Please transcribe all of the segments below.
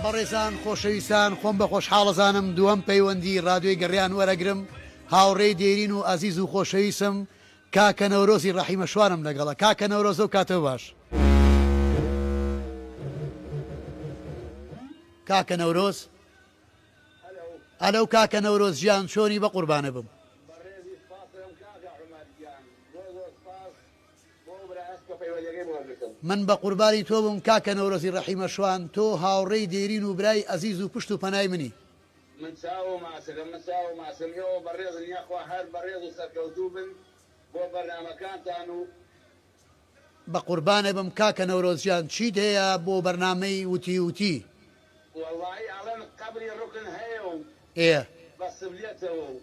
بەڕێزان خۆشەویستان خۆم بە خۆشحاڵەزانم دووەم پەیوەندی ڕادیۆی گەڕیان وەرەگرم هاوڕێی دێرین و ئازیز و خۆشەویستم کاکە نەورۆزی ڕەحیمە شوانم لەگەڵە کاکە نەورۆز ئەو کاتەو باش. کاکە نەورۆز ئەلەو کاکە نەورۆز گیان چۆنی بەقوربانە بم. بەڕێزی سپاستەکەم کاکە عومەر گیان زۆر زۆر سپاس بۆ ئەو برایەش کە پەیوەندیەکەی بۆ وەرگرتم. من بەقوربانی تۆ بم کاکە نەورۆزی ڕەحیمە شوان تۆ هاوڕێی دێرین و برای ئەزیز و پشت و پەنای منی. من چاوو ماسکم من چاوو ماسکم ئێوە بەڕێزن یاخوا هەر بەڕێز و سەرکەوتوو بن بۆ بەرنامەکانتان و. بەقوربانت بم کاکە نەورۆز گیان چیت هەیە بۆ بەرنامەی وتی وتی. وەڵایی ئەڵێن قەبری ڕوکن هەیە و ئێ. بە سبلێتەوە و.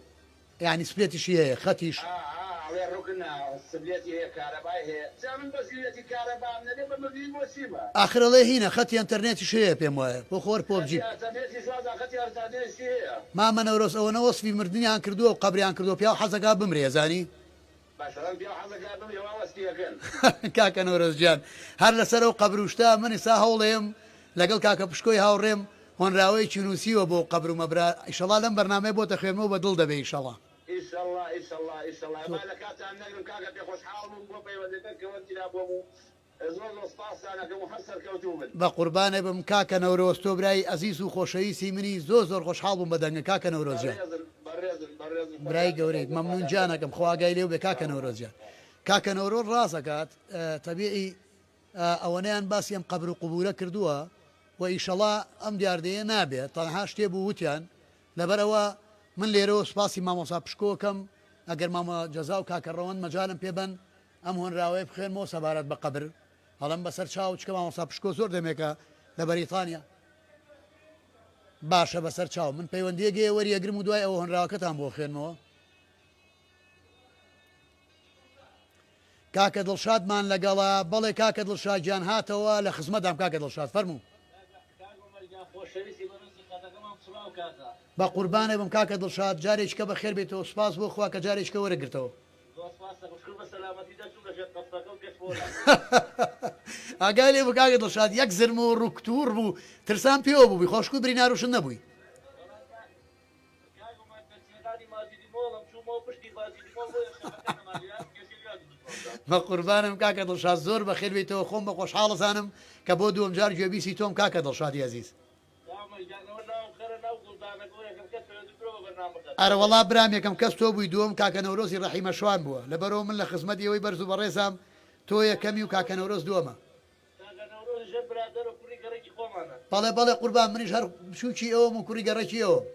یانی سپلێتیشی هەیە خەتیش. ئا ئا ئەڵێ ڕوکنە سبلێتی هەیە کارەبای هەیە جا من بە زیویەتی کارەبام نەبێ بە مردوی بۆ چیمە. ئاخر ئەڵێ هینە خەتی ئەنتەرنێتیش هەیە پێم وایە بۆ خۆر خەتی پۆبجی. ئەنتەرنێتیش وازان خەتی ئەنتەرنێتیشی هەیە. مامە نەورۆز ئەوەنە وەسفی مردنیان کردووە و قەبریان کردووە پیاو حەزەکا بمرێ ئەزانی. باشە ئەم پیاو حەزەکا بمرێ وا وەسفی ئەکەن. کاکە نەورۆز گیان هەر لەسەر ئەو قەبر و شتە من ئیستا هەوڵێم لەگەڵ کاکە پشکۆی هاوڕێم هۆنراوەیەکی نووسیوە بۆ قەبر و مەبرا ئیشەڵا لەم بەرنامەیە بۆت ئەخوێنمەوە بە دڵ دەبێ ئیشەڵا. ئیشەڵا ئیشەڵا ئیشەڵا با لە کاتتان نەگرم کاکە پێ خۆشحاڵ بووم بۆ پەیوەندەکە کە وەرگیرا بۆم و زۆر زۆر سپاستان ئەکەم و هەر سەرکەوتوو بن. بەقوربانت بم کاکە نەورۆز تۆ برای ئەزیز و خۆشەویستی منی زۆر زۆر خۆشحاڵ بووم بە دەنگت کاکە نەورۆز گیان. بەڕێزن بەڕێزن بەڕێزن برای خۆتان گەورەیت سەرکەوتوو مەمنون خواتان گیانەکەم خوا ئاگای لێو بێ کاکە لەگەڵ. نەورۆز گیان. کاکە نەورۆز ڕاست ئەکات تەبیعی ئەوەنەیان باسی ئەم قەبر و قبورە کردووە و ئیشەڵا ئەم دیاردەیە نابێ تەنها شتێ بوو وتیان لەبەرئەوە من لێرەوە سوپاسی مامۆستا پشکۆ کەم ئەگەر مامە جەزا و کاکە ڕەوەند مەجالم پێ بەن ئەم هۆنراوەیە بخوێنمەوە سەبارەت بە قەبر ئەڵێم بەسەر چاو چکە مامۆستا پشکۆ زۆر دەمێکە لە بەریتانیا باشە بەسەر چاو من پەیوەندیەک هەیە وەریەگرم و دوای ئەوە هۆنراوەکەتان بۆ خوێنمەوە. کاکە دڵشادمان لەگەڵە بەڵێ کاکە دڵشاد گیان هاتەوە لە خزمەتدام کاکە دڵشاد فەرموو. بەقوربانت بم کاکە دڵشاد جارێکیکە بەخێر بێیتەوە سوپاس بۆ خوا کە جارێکیکە وەرت گرتەوە. ئاگای لێ بوو کاکە دڵشاد یەک زرم و ڕووکتووڕ بوو ترسام پێوە بووبی خۆ شکور بریناروشت نەبووی. کاک عومەر لە تێرانی ماجیدی مۆڵم چوومەوە پشتی ماجیدی مۆڵ بۆیە شەبەکە نەما لێرە کێشەی لێ دروست بووە. بەقوربانم کاکە دڵشاد زۆر بەخێر بێیتەوە خۆم بە خۆشحاڵ ئەزانم کە بۆ دووەم جار گوێبیسی تۆم کاکە دڵشادی ئەزیز. کاک عومەر گیان ئەوە ناوم خەرە ناو گوڵدانەکەوە یەکەم کەس پەیوەندی کرۆ بە بەرنامەکەت. ئەرەوەڵا برام یەکەم کەس تۆ بووی دووەم کاکە نەورۆزی ڕەحیمە شوان بووە لەبەرئەوە من لە خزمەت ئێوەی بەرز و بەڕێزام تۆ یەکەمی و کاکە نەورۆز دووەمە. کاکە نەورۆزیش هەر برادەر و کوڕی گەڕەکی خۆمانە. بەڵێ بەڵێ قوربان منیش هەر بچوکی ئەوم و کوڕی گەڕەکی ئەوم.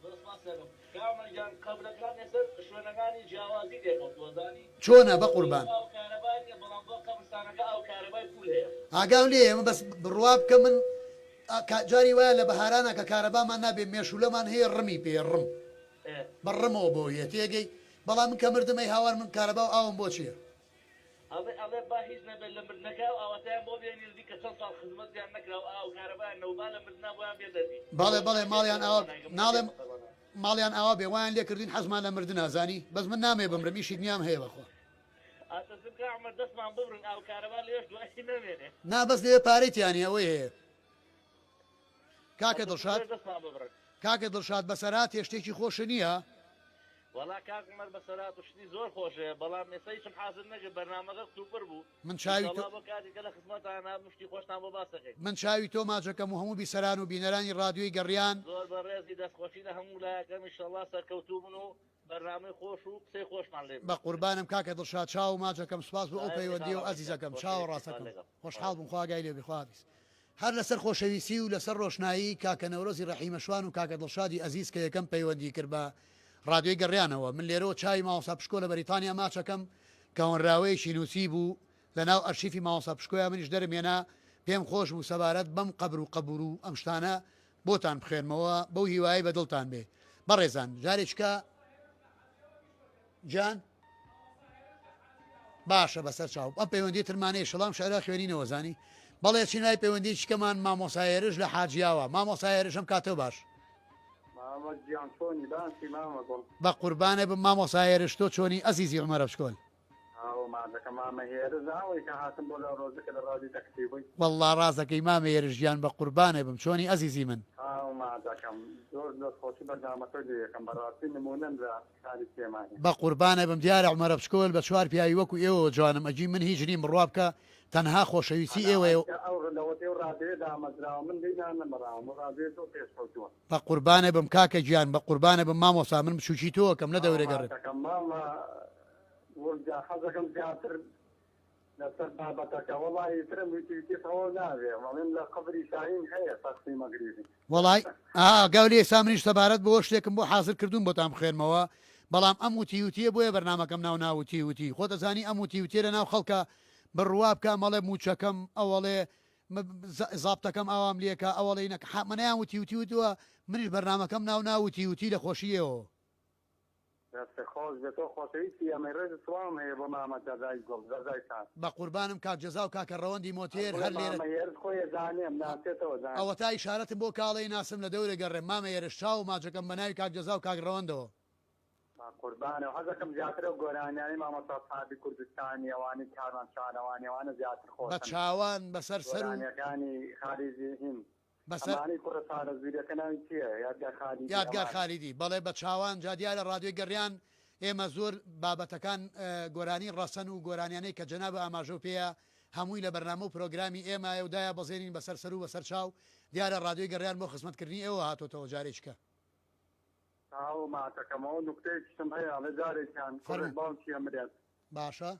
زۆر سپاست دەکەم کاک عومەر گیان قەبرەکان لەسەر شوێنەکانی جیاوازی لێکەوتووە زانی چۆنە بەقوربان؟ ئاو کارەبا نیە بەڵام بۆ قەبرستانەکە ئاو کارەبای فول هەیە. ئاگام لێیە من بەس بڕوا بکە من جاری وایە لە بەهارانا کە کارەبامان نابێ مێشولەمان هەیە ڕمی پێیە ڕم بە ڕمەوە بۆ هەیە تێگەی بەڵام من کە مردم ئەی هاوار من کارەبا و ئاوم بۆ چیە؟ ئەڵێ ئەڵێ با هیچ نەبێت لە مردنەکە ئەو ئاواتەیان بۆ بێنین دی کە چەند ساڵ خزمەتیان نەکرا و ئاو کارەبایان نەبوو با لە مردنا بۆیان بێتە دی. بەڵێ بەڵێ ماڵیان ئاوا ناڵێم ماڵیان ئاوا بێ وایان لێ کردوین حەزمان لە مردنە زانی بەس من نامەوێ بمرم ئیشی دنیام هەیە بەخوا. ئەترسم کاک عومەر دەستمان ببڕن ئاو کارەبا لەوێش دوایی نەمێنێ. نا بەس لەوێ پارەی تیا نیە ئەوەی هەیە. کاکە دڵشاد کاکە دڵشاد بەسەرهاتێ شتێکی خۆشە نییە؟ وەڵا کاک عومەر بەسەرهات و شتی زۆر خۆش هەیە بەڵام ئێستا هیچم حازر نەکرد بەرنامەکە کتوپڕ بوو من چاوی تۆ ئیشەڵا بۆ کاتی کە لە خزمەتان هاتم شتی خۆشتان بۆ باس دەکەین. من چاوی تۆ ماچەکەم و هەموو بیسەران و بینەرانی ڕادیۆی گەڕیان. زۆر بەڕێزی دەستخۆشی لە هەموو لایەکەم ئیشەڵا سەرکەوتوو بن و بەرنامەی خۆش و قسەی خۆشمان لێ ببیسترێ. بەقوربانم کاکە دڵشاد چاوو ماچەکەم سوپاس بۆ ئەو پەیوەندیەو ئەزیزەکەم چاوە ڕاستەکەم خۆشحاڵ بووم خوا ئاگای لێ بی خواحافیز. هەر لەسەر خۆشەویستی و لەسەر ڕۆشنایی کاکە نەورۆزی ڕەحیمە شوان و کاکە دڵشادی ئەزیز کە یەکەم پەیوەندی کرد بە ڕادیۆی گەڕیانەوە من لێرەوە چاوی مامۆستا پشکۆ لە بەریتانیا ماچەکەم کە هۆنراوەیەکی نووسی بوو لە ناو ئەرشیفی مامۆستا پشکۆیا منیش دەرم هێنا. پێم خۆش بوو سەبارەت بەم قەبر و قەبور و ئەم شتانە بۆتان بخوێنمەوە بەو هیوایەی بە دڵتان بێ بەڕێزان جارێکە گیان باشە بەسەر چاو ئەم پەیوەندی ترمانەیە شڵام شعرا خوێنینەوە زانی بەڵێ چینای پەیوەندی چکەمان مامۆستا هێرش لە حاجیاوە مامۆستا هێرش ئەم کاتەو باش. مامە گیان چۆنی باشی مامە گوڵ. بە قوربانێ بم مامۆستا هێرش تۆ چۆنی ئەزیزی عومەرە بچکۆل. ئاوە مادەکە مامە هێرش ئاوەی کە هاتم بۆ لە ڕۆژە کە لە ڕادیو تەکسی بووی. وەڵڵا ڕاست دەکەی مامە هێرش گیان بە قوربانێ بم چۆنی ئەزیزی من. ئاو مادەکەم زۆر دەست خۆشی بەرنامەکەو لێ یەکەم بەڕاستی نمونەن لە شاری سلێمانی. بە قوربانێ بم دیارە عومەرە بچکۆل بە چوار پیاوی وەکو ئێوەوە جوانم ئەگی من هیچ نیم بڕوا بکە تەنها خۆشەویستی ئێوەیە و. قەناعەت کە ئەو لەوەتەی ئەو ڕادیۆیە دامەزراوە من لێی دانەبڕاوم ئەو ڕادیۆیە زۆر پێشکەوتووە. بە قوربانێ بم کاکە گیان بە قوربانێ بم مامۆستا من بچوکی تۆ ئەکەم لە ئاو دەورێ گەڕێم. ماچەکەم مامە ورد جا حەزەکەم زیاتر لەسەر بابەتەکە وەڵاهی ترم ویتی ویتی تەواو نابێ ئەڵێم لە قەبری شاهین هەیە تەختی مەغریبی. وەڵای ئا گاولێ ئێستا منیش سەبارەت بەوە شتێکم بۆ حازر کردوون بۆتان بخوێنمەوە بەڵام ئەم وتی وتیە بۆیە بەرنامەکەم ناو نا وتی وتی خۆت ئەزانی ئەم وتی وتیە لەناو خەڵکە بڕوا بکە ئەمەڵێ موچەکەم ئەوەڵێ زابتەکەم ئاوام لێکە ئەوەڵێ نەک حەمەنیان وتی وتی وتووە منیش بەرنامەکەم ناو نا وتی وتی لە خۆشی ئێوەوە. دەستت خۆش بێت تۆ خۆشەویستی ئێمەی ڕێز و سڵاوم هەیە بۆ مامە جەزای گوڵ جەزای ساز. بەقوربانم کاک جەزا و کاکە ڕەوەندی مۆتێر بڵێ هەر لێرە. مامە هێرش خۆی ئەزانێم ناسێتەوە زانێ. ئەوەتا ئیشارەتم بۆ کاڵێی ناسم لە دەورێ گەڕێم مامە هێرش چاو و ماچەکەم بە ناوی کاک جەزا و کاک ڕەوەندەوە. بەقوربانەوە حەزەکەم زیاتر ئەو گۆرانیانەی مامۆستا سەعدی کوردستانی ئەوانەی کاروان شارەوانی ئەوانە زیاتر بە خۆشن چاوان بەسەر سەر و. گۆرانیەکانی خالیجی هین بەسەر. ئەمانەی کوڕە سارە زویرەکە ناوی چیە یادگار خالیدی یادگار ئەمانە. خالیدی بەڵێ بە چاوان جا دیارە ڕادیۆی گەڕیان ئێمە زۆر بابەتەکان گۆرانی ڕەسەن و گۆرانیانەی کە جەنابە ئاماژەو پێیە هەمووی لە بەرنامە و پرۆگرامی ئێمایە و دایە بەزێنین بەسەر سەر و بەسەر چاو دیارە ڕادیۆی گەڕیان بۆ خزمەت کردنی ئێوە هاتۆتەوە جارێکیکە. چاو ماچەکەمەوە نوکتەیەکیشم هەیە ئەڵێ جارێکیان کوڕێک فەرموو. باوکی ئەمرێت. باشە.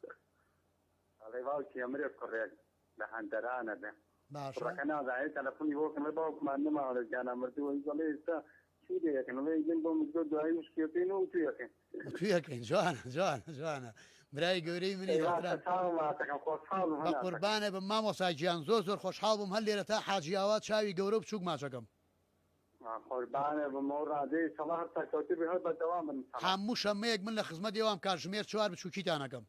ئەڵێ باوکی ئەمرێت کوڕێک لە هەندەرانە بێ. باشە. کوڕەکە نازانێ تەلەفۆنی بۆ کەن ئەڵێ باوکمان نەماوە لە ژیانا مردووە ئیش ئەڵێ ئێستا چی لێ ئەکەن ئەڵێ ئەیدەن بۆ مزگەوت دوایی وشکی ئەکەین و ئوتوی ئەکەین. ئوتوی ئەکەین جوانە جوانە جوانە برای گەورەی منی ئەی باشە ئەحترام. چاوم ماچەکەم خۆشحاڵ بووم بە هەناسەکەم. قوربانێ بم مامۆستا گیان زۆر زۆر خۆشحاڵ بووم هەر لێرە تا حاجیاوا چاوی گەورە و بچووک ماچەکەم. قوربانت بم ئەو ڕادەی ئیشەڵا هەر سەرکەوتوو بی هەر بەردەوام بن ئیشەڵا. هەموو شەممەیەک من لە خزمەت ئێوام کاتژمێر چوار بچووکیتان ئەکەم.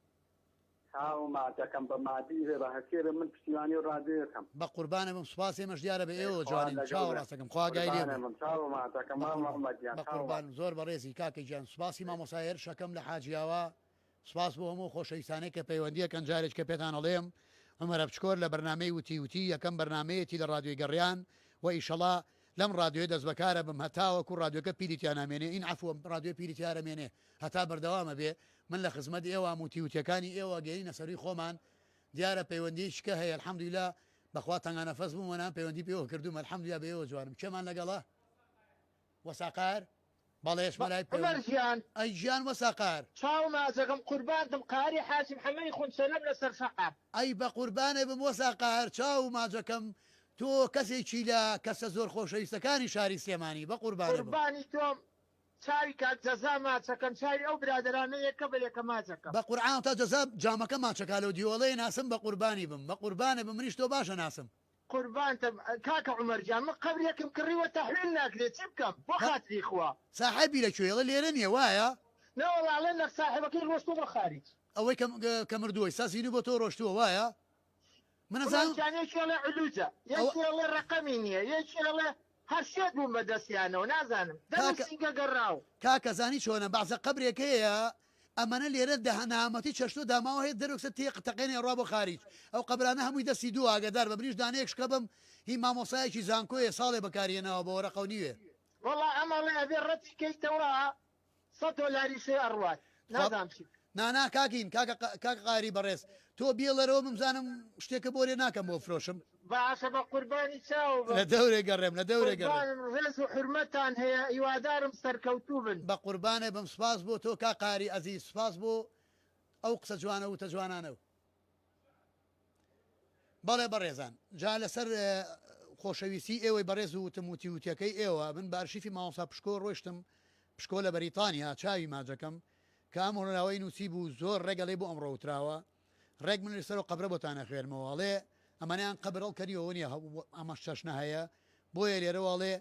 چاو ماچەکەم بە مادی بێ بە هەرچێ بێ من پشتیوانی ئەو ڕادیۆیەکەم. بە قوربانت بم سوپاس ئێمەش دیارە بە ئەی ئێوەوە خوا جوانین لەگەڵ چاوە بێ. ڕاستەکەم خوا ئاگای لێ قوربانت بێ. بم چاو ماچەکەم بە مام قوربان محمد گیان بە چاو قوربان ماچ. زۆر بەڕێزی کاکە گیان سوپاسی مامۆستا هێرش ئەکەم لە حاجیاوا سوپاس بۆ هەموو خۆشەویستانەی کە پەیوەندیەکەن جارێکە پێتان ئەڵێم عومەرە بچکۆر لە بەرنامەی وتی وتی یەکەم بەرنامەیەتی لە ڕادیۆی گەڕیان وە ئیشەڵا لەم ڕادیۆیە دەستبەکارە بم هەتاوەکو ڕادیۆکە پیلی تیا نامێنێ ئین عەفوە ڕادیۆ پیلی تیا ئەمێنێ هەتا بەردەوامە بێ من لە خزمەت ئێوام وتی وتیەکانی ئێوە گەینە سەروی خۆمان دیارە پەیوەندیەکی کە هەیە الحمدللە بەخوا تەنگانەفەس بووم وەنام پەیوەندی پێوە کردووم الحمدللە بە ئێوە جوانم کێمان لەگەڵە وەساقار بەڵێ ئێشمە لای عومەر پەیوەند گیان. ئەی گیان وەسا قار. چاو ماچەکەم قوربانتم قاری حاجی محمدی خونچەلەم لەسەر شەقام. ئەی بەقوربانت بم وەسا قار چاو ماجەکەم تۆ کەسێکی لە کەسە زۆر خۆشەویستەکانی شاری سلێمانی بەقوربانت بم. قوربانی تۆم چاوی کاک جەزا ماچەکەم چاوی ئەو برادەرانە یەکە بە یەکە ماچەکەم. بەقورعان تا جەزا جامەکە ماچەکا لەو دیوەڵێ ناسم بەقوربانی بم بەقوربانت بم منیش تۆ باشە ناسم. قوربانتم کاکە عومەر گیان من قەبرێکم کڕیوە تەحویل ناکرێ چی بکەم بۆ خاتری خوا. ساحێبی لە کوێیە ئەڵێ لێرە نیە وایە؟ نەوەڵا ئەڵێ نەخ ساحێبەکەی ڕۆشتوە بۆ خاریج. ئەوەی کە کە مردووە ئیستا زینوو بۆتەوە ڕۆشتووە وایە؟ من وڵا ئەزانم گیان یەکی ئەڵێ علوجە ئەوە یەکی ئەڵێ ڕەقەمی نیە یەکی ئەڵێ هەر شێت بووم بە دەستیانەوە نازانم دەم و کاکە سینگە گەڕاو. کاکە زانی چۆنە بەعزە قەبرێک هەیە ئەمەنە لێرە دە نەهامەتی چەشتوە داماوە هەیە دەرۆکسە تێق تەقێنێ ئەڕوا بۆ خاریج ئەو قەبرانە هەمووی دەستی دووە ئاگەدار بە منیش دانەیەک شکە بم هی مامۆسایەکی زانکۆیە ساڵێ بەکاری هێناوە بە وەرەقەو نیوێ. وەڵا ئەم ئەڵێ ئەبێ ڕەتی کەیتەوە سە دۆلاریش هەیە ئەڕوات خوا نازانم چی بکەم. نا نا کاکین کاکە کاکە قاری بەڕێز تۆ بیڵەرەوە من بزانم شتێکە بۆ لێ ناکەم بۆ فرۆشم. باشە بە قوربانی چاوو لە بم. دەورێ گەڕێم لە دەورێ گەڕێم. قوربانم ڕێز و حورمەتان هەیە هیوادارم سەرکەوتوو بن. بە قوربانێ بم سوپاس بۆ تۆ کاک قاری ئەزیز سوپاس بۆ ئەو قسە جوانە وتە جوانانەو. بەڵێ بەڕێزان جا لەسەر خۆشەویستی ئێوەی بەڕێز و وتم وتی وتەکەی ئێوە من بە ئەرشیفی مامۆستا پشکۆ ڕۆشتم پشکۆ لە بەریتانیا چاوی ماجەکەم کە ئەم هۆنراوەی نووسی بوو زۆر ڕێگەڵی بۆ ئەمڕۆ وتراوە ڕێک من لەسەر قەبرە بۆتان ئەخوێنمەوە ئەڵێ. ئەمانەیان قەبر هەڵکەنیەوە نیە ئەمەش چەشنە هەیە بۆیە لێرەوە ئەڵێ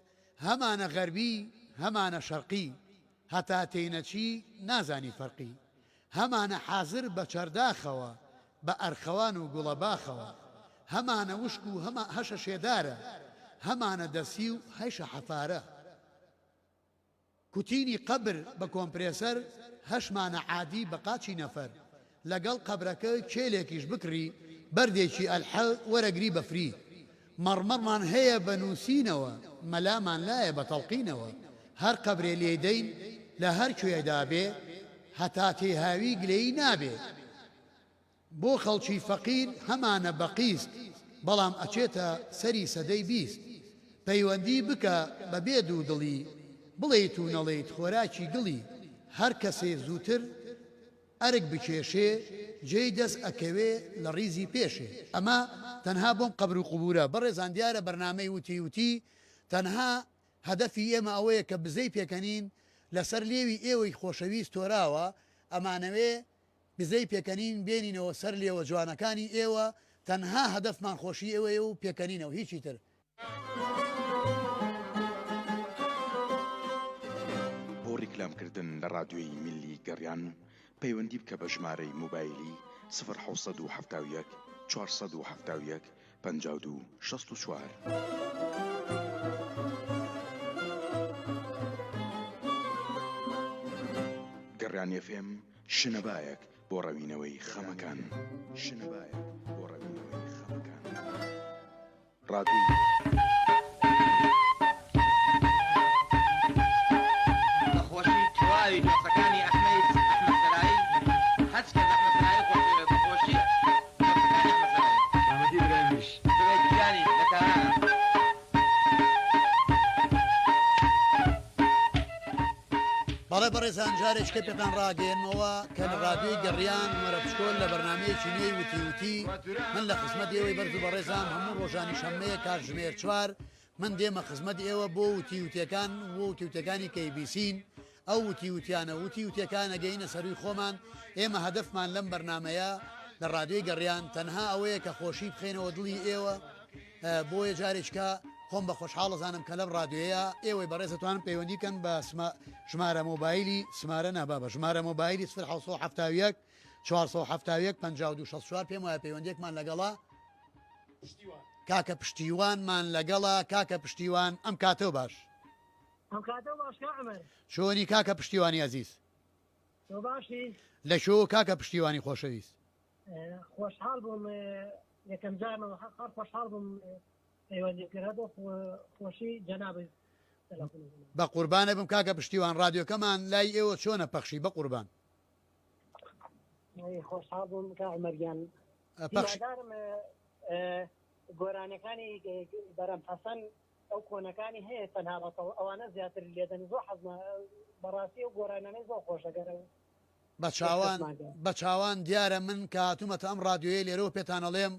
هەمانە غەربی هەمانە شەرقی هەتا تێینەچی نازانی فەرقی هەمانە حازر بە چەرداخەوە بە ئەرخەوان و گوڵەباخەوە هەمانە وشک و هەمە هەشە شێدارە هەمانە دەسی و هەیشە حەفارە. کوتینی قەبر بە کۆمپرێسەر هەشمانە عادی بە قاچی نەفەر لەگەڵ قەبرەکە کێلێکیش بکڕی بەردێکی ئەلحە وەرەگری بە فری مەڕمەڕمان هەیە بە نووسینەوە مەلامان لایە بە تەڵقینەوە هەر قەبرێ لێی دەین لە هەر کوێدا بێ هەتا تێهاوی گلەیی نابێ. بۆ خەڵکی فەقیر هەمانە بە قیست بەڵام ئەچێتە سەری سەدەی 20 پەیوەندی بکە بە بێ دوودڵی بڵێیت و نەڵێیت خۆراکی گڵی هەر کەسێ زووتر ئەرک بکێشێ جێی دەست ئەکەوێ لە ڕیزی پێشێ. ئەمە تەنها بۆم قەبر و قبورە بەڕێزان دیارە بەرنامەی وتی وتی تەنها هەدەفی ئێمە ئەوەیە کە بزەی پێکەنین لەسەر لێوی ئێوەی خۆشەویست تۆراوە ئەمانەوێ بزەی پێکەنین بێنینەوە سەر لێوە جوانەکانی ئێوە، تەنها هەدەفمان خۆشی ئێوەیە و پێکەنینە و هیچی تر. بۆ ڕیکلام کردن لە ڕادیۆی میللی گەڕیان پەیوەندی بکە بە ژمارەی مۆبایلی سفر 771 471 52 64. گەڕیان ئێف ئێم شنەبایەک بۆ ڕەوینەوەی خەمەکان. شنەبایەک بۆ ڕەوینەوەی خەمەکان. ڕادیۆی. بە خۆشی تەواوی دۆستەکانی ئەحمەی ئەحمەد سەرایی هەرچ کەس ئەحمەد سەرایی خۆشەوێ بە خۆشی دۆستەکانی ئەحمەد سەرایی. سەلامەتی برایمیش. ببێ گیانی لە تارانە. بەڵێ بەڕێزان جارێکیکە پێتان ڕاگەیەنمەوە کە لە ڕادیۆی گەڕیان عومەرە پشکۆل لە بەرنامەیەکی نوێی وتی وتی من لە خزمەت ئێوەی بەرز و بەڕێزام هەموو ڕۆژانی شەممەیە کاتژمێر چوار من دێمە خزمەت ئێوە بۆ وتی وتیەکان و وتی وتیەکانی کەی بیسین ئەو وتی وتیانە وتی وتیەکان ئەگەینە سەروی خۆمان ئێمە هەدەفمان لەم بەرنامەیە لە ڕادیۆی گەڕیان تەنها ئەوەیە کە خۆشی بخەینەوە دڵی ئێوە بۆیە جارێکیکە خۆم بە خۆشحاڵ ئەزانم کە لەم ڕادیۆیە ئێوەی بەڕێز ئەتوانن پەیوەندی بکەن بە ژمارە مۆبایلی سمارە نا بابە ژمارە مۆبایلی 0771 471 52 64 پێم وایە پەیوەندیەکمان لەگەڵە کاکە پشتیوانمان لەگەڵە کاکە پشتیوان ئەم کاتەو باش ئەم کاتەو باش کا عمر چۆنی کاکە پشتیوانی ئەزیز تۆ باشی لە کوێوە کاکە پشتیوانی خۆشەویست خۆشحاڵ بووم یەکەم جارمە هەر خۆشحاڵ بووم پەیوەندی کرد هەر بۆ خۆشی جەنابت تەلەفۆنم کرد. بە قوربانت بم کاکە پشتیوان ڕادیۆکەمان لای ئێوە چۆنە پەخشی بە قوربان. خۆشحاڵ بووم کاک عومەر گیان پەخش هیوادارم گۆرانیەکانی بەرەم حەسەن ئەو کۆنەکانی هەیە تەنها بەتەوە ئەوانە زیاتر لێدەن زۆر حەزمە بەڕاستی ئەو گۆرانانەی زۆر خۆشە گەر بە چاوان بە چاوان دیارە من کە هاتوومەتە ئەم ڕادیۆیە لێرەوە پێتان ئەڵێم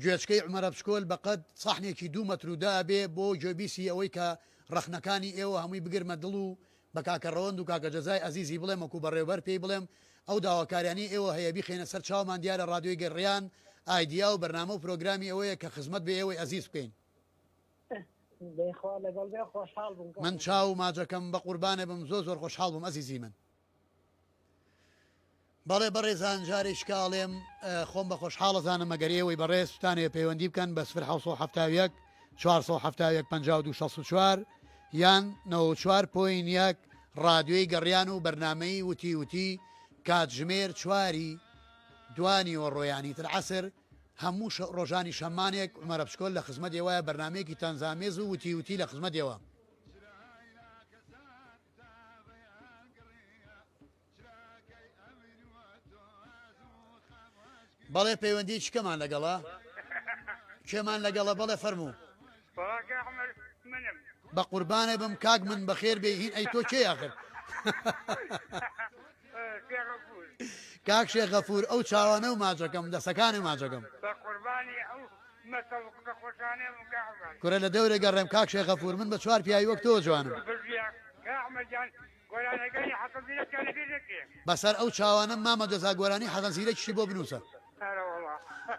گوێچکەی عومەرە بچکۆل بە قەد سەحنێکی دوو مەتر و دە ئەبێ بۆ گوێبیسی ئەوەی کە ڕەخنەکانی ئێوە هەمووی بگرمە دڵ و بە کاکە ڕەوەند و کاکە جەزای ئەزیزی بڵێم وەکوو بەڕێوبەر پێی بڵێم ئەو داواکاریانەی ئێوە هەیە بیخەینە سەر چاومان دیارە ڕادیۆی گەڕیان ئایدیا و بەرنامە و پرۆگرامی ئەوەیە کە خزمەت بە ئێوەی ئەزیز بکەین. دەی خوا لەگەڵ بێ خۆشحاڵ بووم کاکە. من چاو و ماجەکەم بە قوربانێ بم زۆر زۆر خۆشحاڵ بووم ئەزیزی من. بەڵێ بەڕێزان جارێکیکە ئەڵێم خۆم بە خۆشحاڵ ئەزانم ئەگەر ئێوەی بەڕێز بتانەوێ پەیوەندی بکەن بە 0771 471 52 64 یان 94 point یەک ڕادیۆی گەڕیان و بەرنامەی وتی وتی کاتژمێر چواری دوانیوەڕۆیانی تر عەسر هەموو ڕۆژانی شەممانێک عومەرە بچکۆل لە خزمەت ئێوەیە بەرنامەیەکی تەنزامێز و وتی وتی لە خزمەت ئێوە. بەڵێ پەیوەندی چکەمان لەگەڵە کێمان لەگەڵە بەڵێ فەرموو بە قوربانێ بم کاک من بەخێر بێ هین ئەی تۆ کێ آخر کاک شێخ غەفور ئەو چاوانە و ماجەکەم دەسەکانی ماجەکەم کورە لە دەورێ گەڕێم کاک شێخ غەفور من بە چوار پیاوی وەک تۆ جوانم. بەسەر ئەو چاوانەم مامە جەزا گۆرانی حەسەن زیرەکیشی بۆ بنووسە.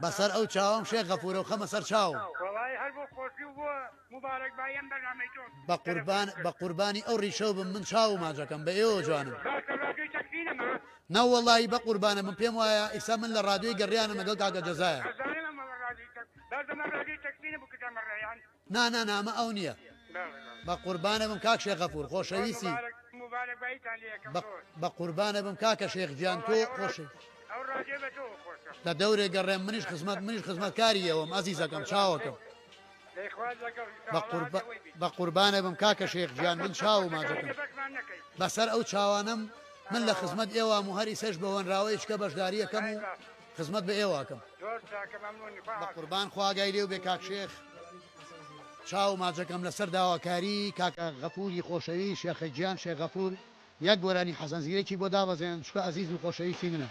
بەسەر ئەو چاوەم شێخ غەفورە و خەمە سەر چاوم. وەڵایی هەر بۆ خۆشی و بۆ موبارەکبایی ئەم بەرنامەی تۆ بە قوربان بە قوربانی ئەو ڕیشەو بم من چاو و ماجەکەم بە ئێوە جوانم. باشە ڕادیۆی تەکسینە مە؟ نەوەڵایی بە قوربانە بم پێم وایە ئیسا من لە ڕادیۆی گەڕیانم لەگەڵ کاکە جەزایە. ئەزانم ئەمە ڕادیۆی تەک بەس ئەمە ڕادیۆی تەکسینە بوو کە دەمە ڕێیان. نا نا نا ئەمە ئەو نییە. بە قوربانە بم کاک شێخ غەفور خۆشەویستی. بە قوربانە بم کاکە شێخ گیان تۆ خۆش. لە دەورێ گەڕێم منیش خزمەت منیش خزمەتکاری ئێوەم ئەزیزەکەم چاوەکەم. بە قوربانە بم کاکە شێخ گیان من چاو و ماجەکەم. بەسەر ئەو چاوانەم من لە خزمەت ئێوام و هەر ئیسەش بە هۆنراوەی چکە بەشداریەکەم و خزمەت بە ئێوە ئەکەم. بە قوربان خوا ئاگای لێو بێ کاک شێخ. چاو ماچەکەم لەسەر داواکاری کاکە غەفوری خۆشەویست شێخە گیان شێخ غەفور یەک گۆرانی حەسەن زیرەکی بۆ دابەزێنن چونکە ئەزیز و خۆشەویستی منە.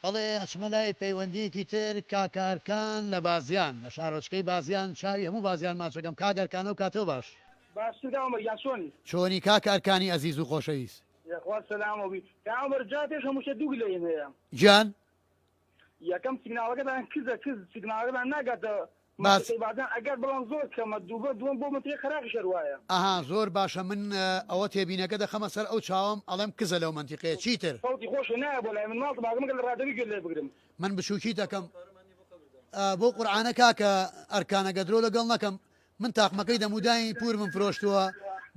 بەڵێ ئەچمە لای پەیوەندیەکی تر کاکە ئەرکان لە بازیان لە شارۆچکەی بازیان چاوی هەموو بازیان ماچەکەم کاک ئەرکان ئەو کاتەو باش. باشتر کاک عومەر گیان چۆنی؟ چۆنی کاکە ئەرکانی ئەزیز و خۆشەویست؟ یەخوا سەلامەو بی کاک عومەر جا پێش هەموو شتێ دوو گلەییم هەیە. گیان؟ یەکەم سیگناڵەکەتان کزە کز سیگناڵەکەتان ناگاتە مەنتیقەی بازیان ئەگەر بەڵام زۆر کەمە دووبە دووەم بۆ مەنتیقەی قەراغیش هەر وایە. ئەها زۆر باشە من ئەوە تێبینەکە دەخەمە سەر ئەو چاوەم ئەڵێم کزە لەو مەنتیقەیە چیتر. سەوتی خۆشە نایە بۆ لای من ماڵتم ئاگم گەر لە ڕادەوی گوێت لێ بگرم. من بچوکیت ئەکەم بۆ قورعانە کاکە ئەرکانە گە درۆ لەگەڵ نەکەم من تاقمەکەی دەموداین پورمم فرۆشتووە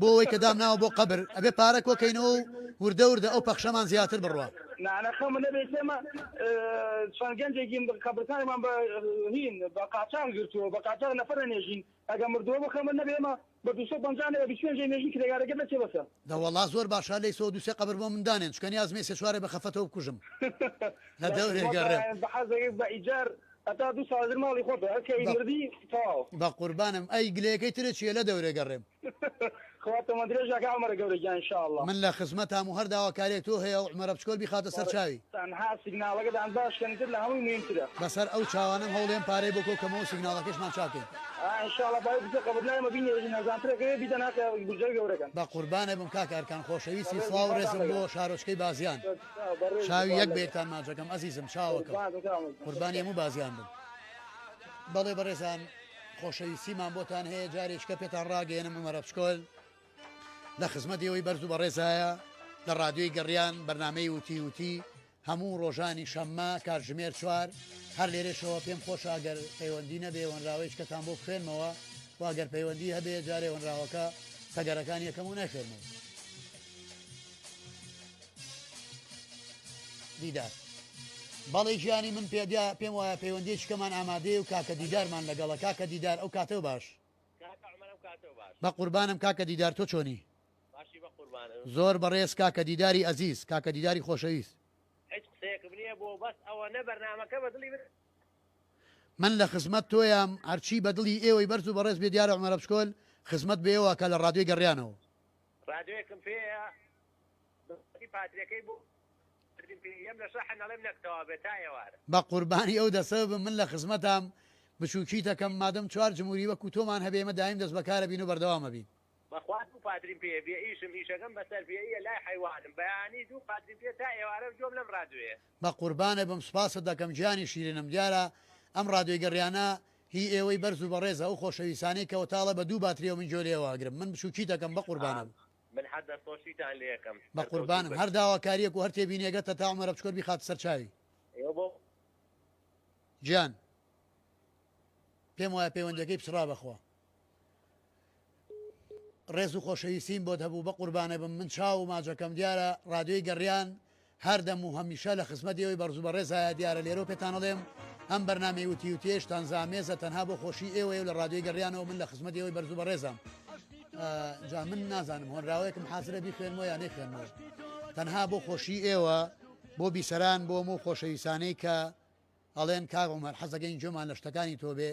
بۆ ئەوەی کە دامناوە بۆ قەبر ئەبێ پارە کۆکەینەوە و وردە وردە ئەو پەخشەمان زیاتر بڕوا. نانا خەمت نەبێت ئێمە چەند گەنجێکین قەبرستانێکمان بە هین بە قاچاغ گرتووە بە قاچاغ نەفەر ئەنێژین ئەگە مردووە بۆ خەمت نەبێ ئێمە بە 250 نەبێ 25 ئەنێژین کرێکارەکە دەچێ بەسە. دەوەڵا زۆر باشە لەیسەوە دوو سێ قەبر بۆ من دانێن چونکە نیازمە سێ چوارێ بە خەفەتەوە بکوژم لە دەورێ گەڕێم. بە حەزەکەی بە ئیجار هەتا دوو ساڵ تر ماڵی خۆتە هەر کە مردی تەواو. بەقوربانم ئەی گلەیەکەی ترت چیە لە دەورێ گەڕێم. خوا تەمەن درێژ کە عومەرە گەورە گیان ان شاء اللە. من لە خزمەتام و هەر داواکاریەک تۆ هەیە عومەرە بچکۆل بیخاتە سەر چاوی. تەنها سیگناڵەکەتان باش کەن ئیتر لە هەمووی مهمترە. بەسەر ئەو چاوانەم هەوڵێم پارەی بۆ کۆ کەمەوە سیگناڵەکەشمان چاکەین. ان شاء اللە باوی بچێ قەبر لای ئێمە بینێژین هەزانترەکەوێ بیدەن هەقی بودجەی گەورەکەن. بەقوربانت بم کاک ئەرکان خۆشەویستی سڵاو و ڕێزم بۆ شارۆچکەی بازیان. چاوی یەک بە یەکتان ماچەکەم ئەزیزم چاوەکەم قوربانی هەموو بازیان بم. بەڵێ بەڕێزان خۆشەویستیمان بۆتان هەیە جارێکە پێتان ڕاگەیەنم عومەرە بچکۆل لە خزمەت ئێوەی بەرز و بەڕێزایە لە ڕادیۆی گەڕیان بەرنامەی وتی وتی هەموو ڕۆژانی شەممە کاتژمێر چوار هەر لێرەشەوە پێم خۆشە ئەگەر پەیوەندی نەبێ هۆنراوەی شکەتان بۆ بخوێنمەوە و ئەگەر پەیوەندی هەبێ جارێ هۆنراوەکە تەگەرەکان یەکەم و نایخوێنمەوە. دیدار. بەڵێ گیانی من پێدیا پێم وایە پەیوەندیەکی کەمان ئامادەیە و کاکە دیدارمان لەگەڵە کاکە دیدار ئەو کاتەو باش. کاکە عومەر ئەو کاتەو باش. بە قوربانم کاکە دیدار تۆ چۆنی؟ باشی بە قوربانم. زۆر بەڕێز کاکە دیداری ئەزیز کاکە دیداری خۆشەویست. هیچ قسەیەکم نییە بۆ بەس ئەوەنە بەرنامەکە بە دڵی من. من لە خزمەت تۆیام هەرچی بە دڵی ئێوەی بەرز و بەڕێز بێ دیارە عومەرە بچکۆل خزمەت بە ئێوە ئەکا لە ڕادیۆی گەڕیانەوە. ڕادیۆیەکم پێیە بەسی پاتریەکەی بۆ کردم پێ یەم لە شەحن ئەڵێم نەک تەواو بێت تا ئێوارە. بەقوربانی ئەو دەسە بم من لە خزمەتام بچوکیتەکەم مادەم چوار جموری وەکو تۆمان هەبێ ئێمە دایم دەست بەکارەبین و بەردەوام ئەبین. بەخوا دوو پاتریم پێیە بێ ئیشم ئیشەکەم بەسەر پێیە لای حەیوانم بەیانی دوو پاتریم پێیە تا ئێوارە گوێم لەم ڕادیۆیە. بەقوربانت بم سوپاست دەکەم گیانی شیرینم دیارە ئەم ڕادیۆی گەڕیانە هی ئێوەی بەرز و بەڕێزە ئەو خۆشەویستانەی کە وتاڵە بە دوو باتریەوە من گوێ لێوە ئەگرم من بچوکیتەکەم بەقوربانت بم. من هەر دەستخۆشیتان لێ ئەکەم. بەقوربانم هەر داواکاریەک و هەر تێبینیەگەتە تا عومەرە بچکۆل بیخاتە سەر چاوی. ئێوە بۆ. گیان پێم وایە پەیوەندیەکەی پچڕا بەخوا. ڕێز و خۆشەویستیم بۆت هەبوو بەقوربانە بم من چاو و ماجەکەم دیارە ڕادیۆی گەڕیان هەردەم و هەمیشە لە خزمەت ئێوەی بەڕزو بەڕێزایە دیارە لێرەوە پێتان ئەڵێم ئەم بەرنامەی وتی وتێش تەنزامێزە تەنها بۆ خۆشی ئێوەیە و لە ڕادیۆی گەڕیانەوە من لە خزمەت ئێوەی بەرزو بەڕێزام جا من نازانم هۆنراوەیەکم حازرە بیخوێنمەوە یا نەیخوێنمەوە تەنها بۆ خۆشی ئێوە بۆ بیسەران بۆم و خۆشەویستانەی کە ئەڵێن کاک عومەر حەزەکەین گوێمان لە شتەکانی تۆ بێ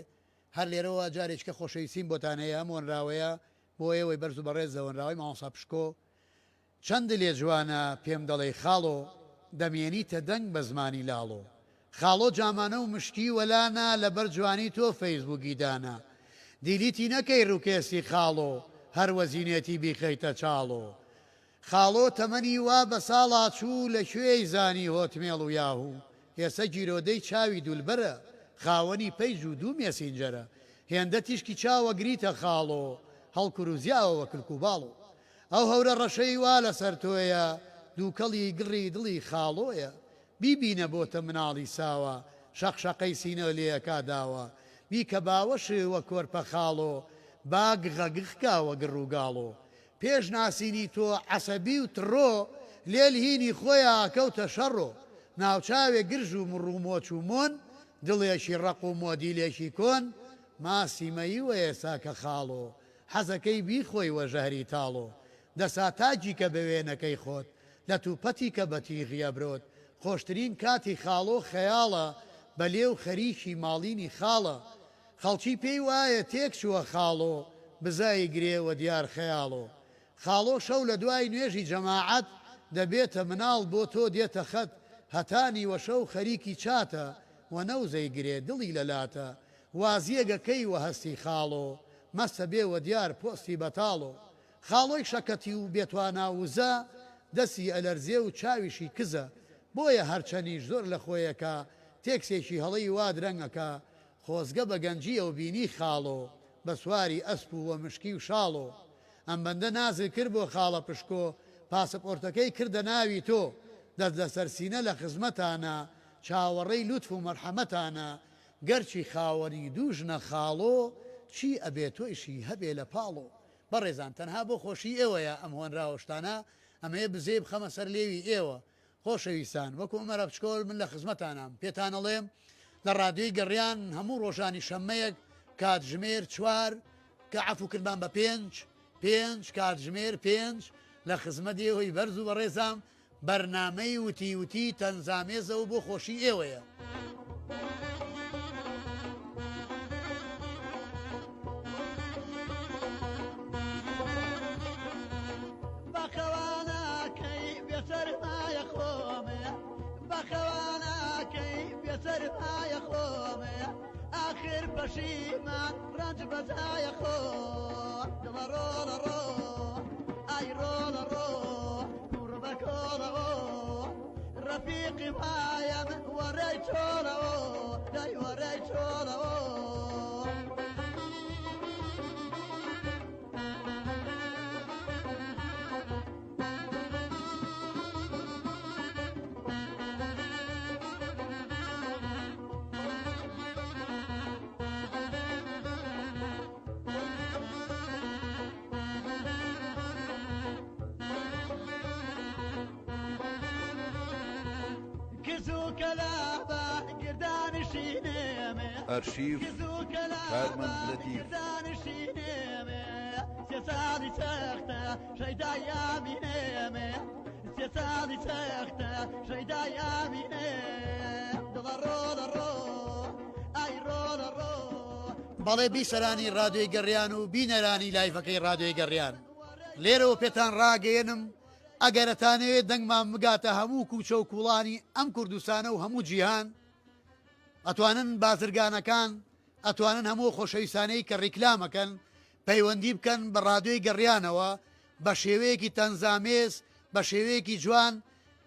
هەر لێرەوە جارێکیکە خۆشەویستیم بۆتان هەیە ئەم هۆنراوەیە بۆ ئێوەی بەرز و بەڕێز لە هۆنراوەی مامۆستا پشکۆ چەند لێ جوانە پێم دەڵێی خاڵۆ دەمێنیتە دەنگ بە زمانی لاڵۆ خاڵۆ جامانە و مشکی وەلا نا لەبەر جوانی تۆ فەیسبووکی دانا دیلیتی نەکەی ڕوکێستی خاڵۆ هەر وەزینێتی بیخەیتە چاڵۆ خاڵۆ تەمەنی وا بە ساڵا چوو لە کوێی زانی هۆتمێڵ و یاهوو ئێسە گیرۆدەی چاوی دولبەرە خاوەنی پەیج و دوو مێسینجەرە هێندە تیشکی چاوە گریتە خاڵۆ هەڵکوروزیاوە وە کلک و باڵۆ ئەو هەورە ڕەشەی وا لەسەر تۆیە دووکەڵی گڕی دڵی خاڵۆیە بیبینە بۆتە مناڵی ساوا شەق شەقەی سینە لێ ئەکا داوا بیکە باوەش وە کۆرپە خاڵۆ با گغە گغ کا وە گڕ و گاڵۆ پێش ناسینی تۆ عەسەبی و تڕۆ لێل هینی خۆیا ئەکەوتە شەڕۆ ناوچاوێ گرژ و مڕ و مۆچ و مۆن دڵێکی ڕەق و مۆدیلێکی کۆن ماسی مەیوە ئێسا کە خاڵۆ حەزەکەی بیخۆی وە ژەهری تاڵۆ دەسا تاجیکە بە وێنەکەی خۆت لەت و پەتیکە بە تیغی ئەبرۆت خۆشترین کاتی خاڵۆ خەیاڵە بە لێو خەریکی ماڵینی خاڵە خەڵکی پێی وایە تێک چووە خاڵۆ بزای گرێ وە دیار خەیاڵۆ خاڵۆ شەو لە دوای نوێژی جەماعەت دەبێتە مناڵ بۆ تۆ دێتە خەت هەتا نیوە شەو خەریکی چاتە وە نەوزەی گرێ دڵی لە لاتە وازیەگە کەی وە هەستی خاڵۆ مەستە بێ وە دیار پۆستی بەتاڵۆ خاڵۆی شەکەتی و بێتوانا وزە دەستی ئەلەرزێ و چاویشی کزە بۆیە هەرچەنیش زۆر لە خۆیەکا تێکسێکی هەڵەی وا درەنگ ئەکا خۆزگە بە گەنجیەوە بینی خاڵۆ بە سواری ئەسپ و وە مشکی و شاڵۆ ئەم بەندە نازت کرد بۆ خاڵە پشکۆ پاسەپۆرتەکەی کردە ناوی تۆ دەست لەسەر سینە لە خزمەتانە چاوەڕێی لوتف و مەرحەمەتانە گەرچی خاوەنی دوو ژنە خاڵۆ چی ئەبێ تۆیشی هەبێ لە پاڵۆ بەڕێزان تەنها بۆ خۆشی ئێوەیە ئەم هۆنراوە شتانە ئەمەیە بزێ بخەمە سەر لێوی ئێوە خۆشەویستان وەکو عومەرە بچکۆل من لە خزمەتانام پێتان ئەڵێم لە ڕادیۆی گەڕیان هەموو ڕۆژانی شەممەیەک کاتژمێر چوار کە عەفو کردمان بە پێنج پێنج کاتژمێر پێنج لە خزمەت ئێوەی بەرز و بەڕێزام بەرنامەی وتی وتی تەنزامێزە و بۆ خۆشی ئێوەیە. ئەرشیف، کارمەند لەتیف. بەڵێ بیسەرانی ڕادیۆی گەڕیان و بینەرانی لایڤەکەی ڕادیۆی گەڕیان لێرەوە پێتان ڕاگەیەنم ئەگەر ئەتانەوێت دەنگمان بگاتە هەموو کوچە و کوڵانی ئەم کوردستانە و هەموو جیهان ئەتوانن بازرگانەکان ئەتوانن هەموو خۆشەویستانەی کە ڕیکلامەکەن پەیوەندی بکەن بە ڕادیۆی گەڕیانەوە بە شێوەیەکی تەنزامێز بە شێوەیەکی جوان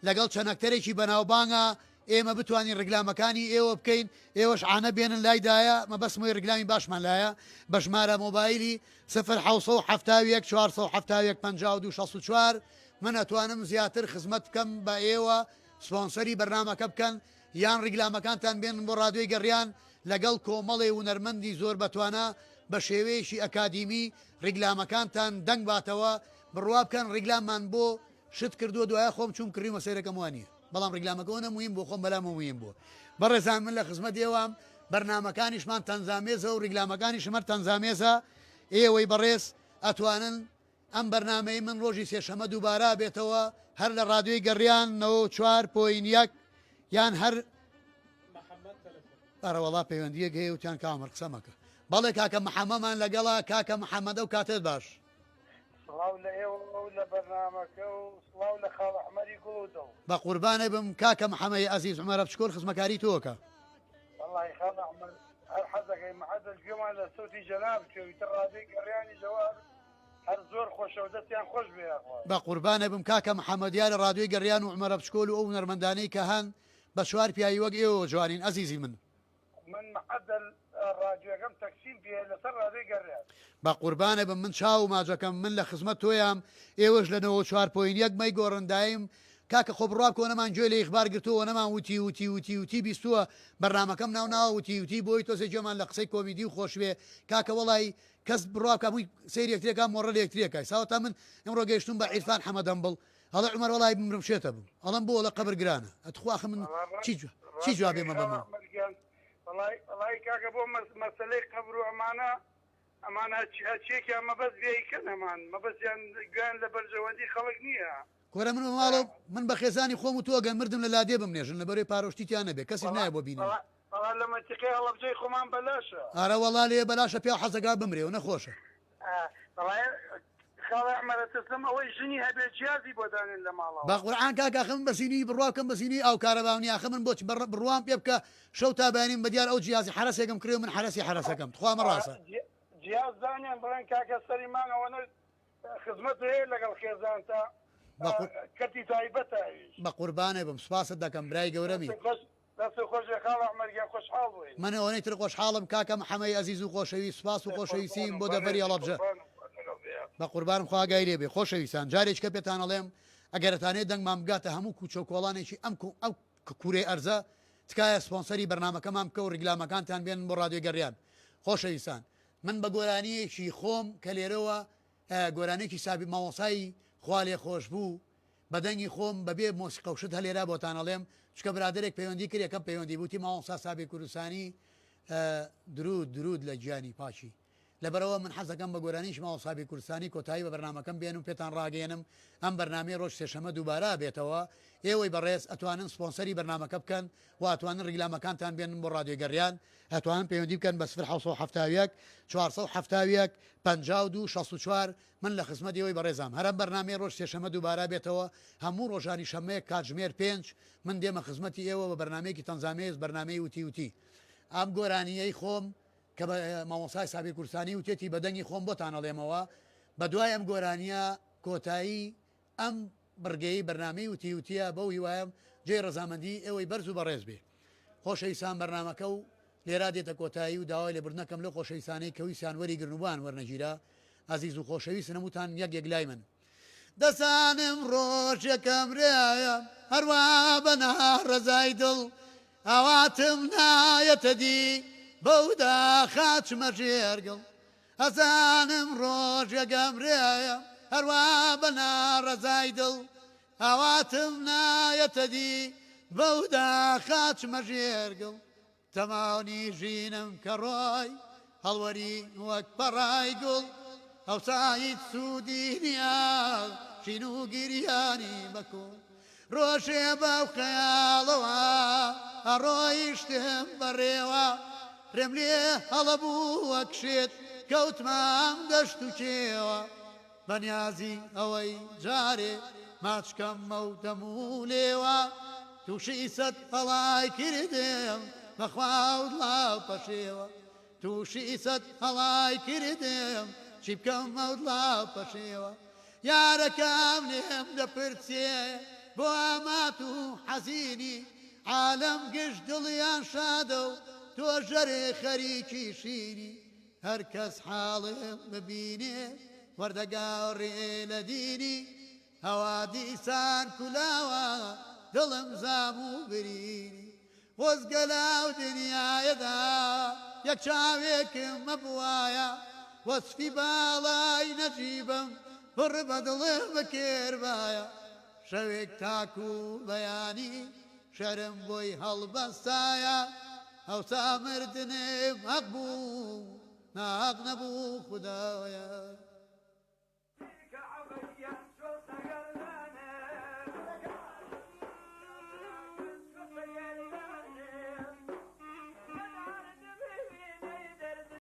لەگەڵ چەند ئەکتەرێکی بەناوبانگا ئێمە بتوانین ڕیکلامەکانی ئێوە بکەین ئێوەش عانە بێنن لای دایە مەبەستم ئەوەی ڕیکلامی باشمان لایە بە ژمارە مۆبایلی 0 771 471 52 64 من ئەتوانم زیاتر خزمەت بکەم بە ئێوە سپۆنسەری بەرنامەکە بکەن یان ڕیکلامەکانتان بێنن بۆ ڕادیۆی گەڕیان لەگەڵ کۆمەڵێ هونەرمەندی زۆر بەتوانا. بە شێوەیەکی ئەکادیمی ڕیگلامەکانتان دەنگ باتەوە بڕوا بکەن ڕیگلاممان بۆ شت کردووە دوایە خۆم چووم کڕیومە سەیرەکەم وانیە بەڵام ڕیگلامەکە ئەوەنە موهیم بوو خۆم بەلامەوە موهیم بووە بەڕێزان من لە خزمەت ئێوام بەرنامەکانیشمان تەنزامێزە و ڕیگلامەکانیشم هەر تەنزامێزە ئێوەی بەڕێز ئەتوانن ئەم بەرنامەی من ڕۆژی سێشەمە دووبارە بێتەوە هەر لە ڕادیۆی گەڕیان 94.1 یان هەر ئەرەوەڵا پەیوەندیەک هەیە وتیان کامر قسە مەکە بەڵێ کاکە محەمەمان لەگەڵا کاکە محەمەد ئەو کاتێت باش. سڵاو لە ئێوە و لە بەرنامەکە و سڵاو لە خاڵ ئەحمەری گوڵ و دڵ. بە قوربانت بم کاکە محەمەی ئەزیز عومەرە بچکۆل خزمەکاری تۆکە. وەڵاهی خاڵ ئەحمەد هەر حەزەکەی محەدەس گوێمان لە سەوتی جەنابت بێ و ئیتر ڕادەی گەڕیانیش ئەوە هەر زۆر خۆشە و دەستیان خۆش بێ یاخوا. بە قوربانت بم کاکە محەمەد دیارە ڕادیۆی گەڕیان و عومەرە بچکۆل و ئەو هونەرمەندانەی کە هەن بە چوار پیاوی وەک ئێوەوە جوانین ئەزیزی من. من معەدەل ڕادیۆکەم تەکسیم پێیە لەسەر ڕادیۆی گەڕیان. بەقوربانت بم من چاو و ماجەکەم من لە خزمەت تۆیام ئێوەش لە 94 point یەک مەیگۆڕن دایم کاکە خۆ بڕوا بکەوە نەمان گوێ لە ئیخبار گرتووە نەمان وتی وتی وتی وتی بیستووە بەرنامەکەم ناو ناوە وتی وتی بۆی تۆزێ گوێمان لە قسەی کۆمیدی و خۆش بێ کاکە وەڵای کەس بڕوا بکە هەمووی سەیری یەکترێکا مۆڕە لە یەکترێکای ساوەتا من ئمڕۆ گەیشتوم بە عیرفان حەمەدەمبڵ ئەڵێ عومەر وەڵای بمرم شێتە بم ئەڵێم بۆ ئەڵێ قەبر گرانە ئەتخوا ئەخە من چی چی جوابێ مە بەمەوە. وەڵای وەڵای کاکە بۆ مەسەلەی قەبر و ئەمانە ئەمان هەرچیەکیان مەبەست بێ ئەیکەن ئەمان مەبەستیان گوێیان لە بەرژەوەندی خەڵک نییە. کورە من بە ماڵەوە من بە خێزانی خۆم و تۆ گەر مردم لە لادێ بمنێژن لەبەرەی پارەو شتی تیا نەبێ کەسیش نایە بۆ بینینم. وەڵا لە مەنتیقەی هەڵەبجەی خۆمان بەلاشە. ئارە وەڵا لێ بەلاشە پیاو حەزەکا بمرێ و نەخۆشە. وەڵا خاڵە عومەر ئەترسم ئەوەی ژنی هەبێ جیازی بۆ دانێن لە ماڵەوە. بە قورعان کاکە ئاخە من بە زینوی بڕوا بکەم بە زینوی ئاو کارەبام نیە ئاخە من بۆچ بڕوام پێ بکە شەو تا بەیانی من بە دیار ئەو جیازی حەرەسێکم کڕی و من حەرەسی حەرەسەکەم تخوا ئەمە ڕاستە. جیاز دانێن بڵێن کاکە سەری مانگ ئەوەنە خزمەت هەیە لەگەڵ خێزانتا کەرتی تایبەتە ئەویش. بە قوربانت بم سوپاست دەکەم برای گەورەمی. دەستت خۆش بێ خاڵە عومەر گیان خۆشحاڵ بووین. من ئەوەنەی تر خۆشحاڵم کاکە محەمەی ئەزیز و خۆشەویست سوپاس و خۆشەویستیم بۆ دەڤەری هەڵەبجە بەقوربانم خوا ئاگای لێ بێ خۆشەویستان جارێکیکە پێتان ئەڵێم ئەگەر ئەتانەوێ دەنگمان بگاتە هەموو کوچە و کۆڵانێکی ئەم ئەو کورەی ئەرزە تکایە سپۆنسەری بەرنامەکەمان بکە و ڕیگلامەکانتان بێنن بۆ ڕادیۆی گەڕیان خۆشەویستان من بە گۆرانیەکی خۆم کە لێرەوە گۆرانێکی سابی مامۆسای خوا لێ خۆش بوو بە دەنگی خۆم بە بێ مۆسیقە و شت هەلێرا بۆتان ئەڵێم چونکە برادەرێک پەیوەندی کرد یەکەم پەیوەندی بوو وتی مامۆستا سابیر کوردستانی درود درود لە گیانی پاکی لەبەرئەوە من حەزەکەم بە گۆرانیی مامۆستا سابیر کوردستانی کۆتایی بە بەرنامەکەم بێنم پێتان ڕاگەیەنم ئەم بەرنامەی ڕۆژ سێشەمە دووبارە ئەبێتەوە ئێوەی بەڕێز ئەتوانن سپۆنسەری بەرنامەکە بکەن و ئەتوانن ڕیگلامەکانتان بێنن بۆ ڕادیۆی گەڕیان ئەتوانن پەیوەندی بکەن بە 0771 471 52 64 من لە خزمەت ئێوەی بەڕێزام هەر ئەم بەرنامەیە ڕۆژ سێشەمە دووبارە بێتەوە هەموو ڕۆژانی شەممەیەک کاتژمێر پێنج من دێمە خزمەتی ئێوە بە بەرنامەیەکی تەنزامێز بەرنامەی وتی وتی ئەم گۆرانییەی خۆم کە بە مامۆستای سابیر کوردستانی وتێتی بە دەنگی خۆم بۆتان ئەڵێمەوە بە دوای ئەم گۆرانییە کۆتایی ئەم بڕگەیەی بەرنامەی وتی وتیە بەو هیوایەم جێی ڕەزامەندی ئێوەی بەرز و بەڕێز بێ خۆشەویستان بەرنامەکە و لێرا دێتە کۆتایی و داوای لێبوردنەکەم لەو خۆشەویستانەی کە ویستیان وەریگرن و بۆیان وەرنەگیرا ئازیز و خۆشەویستن هەمووتان یەک یەک لای من. دەزانم ڕۆژێکم رێیە هەروا بە ناڕەزای دڵ ئاواتم نایەتە دی بەو داخە چمە ژێر گڵ ئەزانم ڕۆژێکم رێیە هەروا بە ناڕەزای دڵ ئاواتم نایەتە دی بەو داخە چمە ژێر گڵ تەمانی ژینم کە ڕۆی هەڵوەری وەک پەڕای گوڵ ئەوسا هیچ سوودی نییە شین و گریانی بە کوڵ ڕۆژێ بەو خەیاڵەوە ئەڕۆیشتم بەڕێوە ڕێم لێ هەڵەبوو وەک شێت کەوتمە ئەم دەشت و کێوە بەنیازی ئەوەی جارێ ماچ کەم ئەو دەم و لێوە تووشی سەت هەڵای کردم بەخوا و دڵاو پەشێوە تووشی سەت هەڵای کردم چی بکەم ئەو دڵاو پەشێوە یارەکەم لێم دەپرسێ بۆ ئامات و حەزینی عالەم گشت دڵیان شادە و تۆ ژەرێ خەریکی شینی هەر کەس حاڵم ببینێ وەردەگەڕێ لە دینی هەوا دیسان کولاوە دڵم زام و برینی. خۆزگە لەو دنیایەدا یەک چاوێکم مەبوایە وەسفی باڵای نەجیبم پڕ بە دڵم بکردبایە شەوێک تاکو بەیانی شعرم بۆی هەڵبەستایە ئەوسا مردنم هەق بوو ناهەق نەبوو خودایە.